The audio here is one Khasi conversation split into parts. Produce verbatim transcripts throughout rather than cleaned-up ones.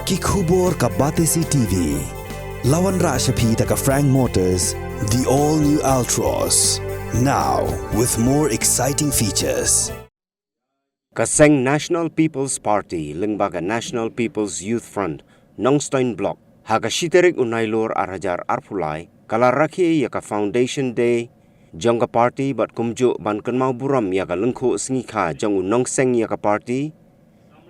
Ki khubor ka Batesi T V. La wanrah sha phi da ka Frank Motors, the all new Altroz. Now with more exciting features. Ka seng National People's Party lyngba ka National People's Youth Front, Nongstoiñ Block, ha ka shi tarik u Nailur ar hajar arphew lai, ka la rakhe ïa ka Foundation Day jong ka party bad kumjuh ban kynmaw burom ïa ka lyngkhuh sngi kha jong u nongseng ïa ka party,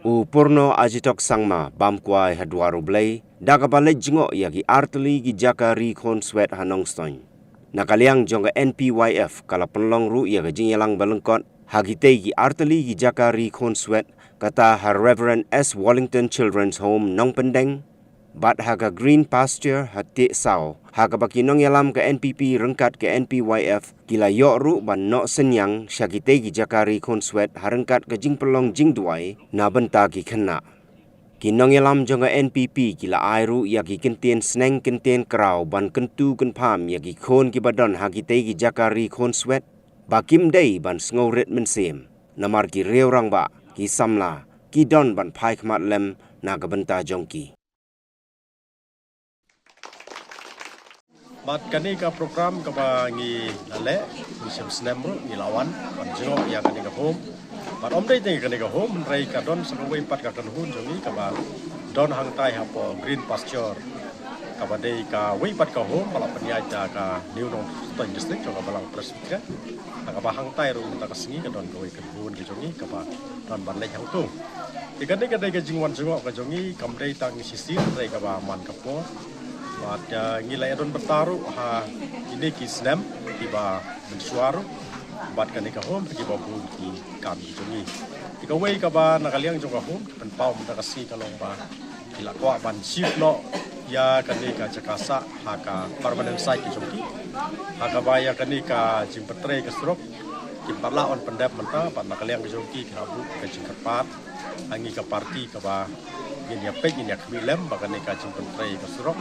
u Purno Ajitok Sangma, bam kwai ha dwar U Blei, da kaba leit jngoh ïa ki artylli ki jaka ri khun swet ha Nongstoiñ. Na ka liang jong ka N P Y F ka la pynlong ruh ïa ka jingïalang ba lyngkot ha kitei ki artylli ki jaka ri khun swet, kata ha Reverend S Wallington Children's Home, Nongpyndeng, bad ha ka Green Pasture ha Tiehsaw, ha kaba ki nongïalam ka N P P ryngkat ka N P Y F ki la ïoh ruh ban noh synñiang sha kitei ki jaka ri khun swet ha ryngkat ka jingpynlong jingduwai na bynta ki khynnah. Ki nongïalam jong ka N P P ki la ai ruh ïa ki kyntien sneng kyntien kraw ban kyntu kynpham ïa ki khun kiba don ha kitei ki jaka ri khun swet, ba kim dei ban sngewrit mynsiem, namar ki riew rangbah, ki samla, ki don ban phai khmat lem na ka bynta jong ki. Bad kane ka program kaba ngi la leh, ngi shem snem ruh, ngi la wan ban jngoh ïa kane ka home. Bad ym dei tang kane ka home, hynrei ka don sa kawei pat ka kynhun jong ngi kaba don hangtai hapoh Green Pasture, kaba dei kawei pat ka home ba la pynïaid da ka New Nongstoiñ District jong ka Balang Presbyterian. Ha kaba hangtai ruh mynta ka sngi ka don kawei ka kynhun ka jong ngi kaba don ban leit hangto. Te kane ka dei ka jingwan jngoh ka jong ngi, kam dei tang shisien, hynrei kaba man ka por. Bad, eh, ngi la ïadon bynta ruh ha kine ki snem kiba mynshuwa ruh, bad kane ka home ha kiba bun ki kam ki jong ngi. Te kawei kaba na ka liang jong ka home ki pynpaw mynta ka sngi ka long ba ki la kwah ban shift noh ïa kane ka jaka sah ha ka permanent site ka jong ki, ha kaba ïa kane ka jingpyntrei ka surok kim pat lah ban pyndep mynta, bad na ka liang ka jong ki ki la buh ka jingkyrpad ha ngi ka party kaba ngin ïa peit, ngin ïa khmih lem ba kane ka jingpyntrei ka surok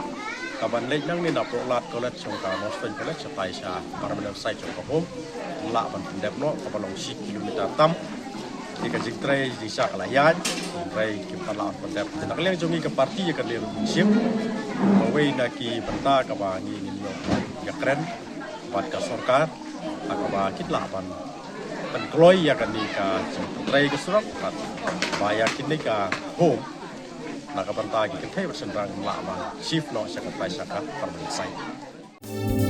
kaban leit nangne na Pohlad College jong ka Nongstoiñ College shatai sha permanent site jong ka home, lah ban pyndep noh, kaba long shi kilometer tam. Te ka jingtrei jingshah ka la ïaid, hynrei kim pat lah ban pyndep. Te na ka liang jong ngi ka party ïa kane ruh ngin shim kawei na ki bynta kaba ngi ngin ïoh ïakren bad ka sorkar ha kaba kin lah ban pynkloi ïa kane ka jingpyntrei ka surok, bad ba ïa kane ka home na ka bynta ki kynthei bad shynrang lah ban shift noh sha katai sha ka permanent site.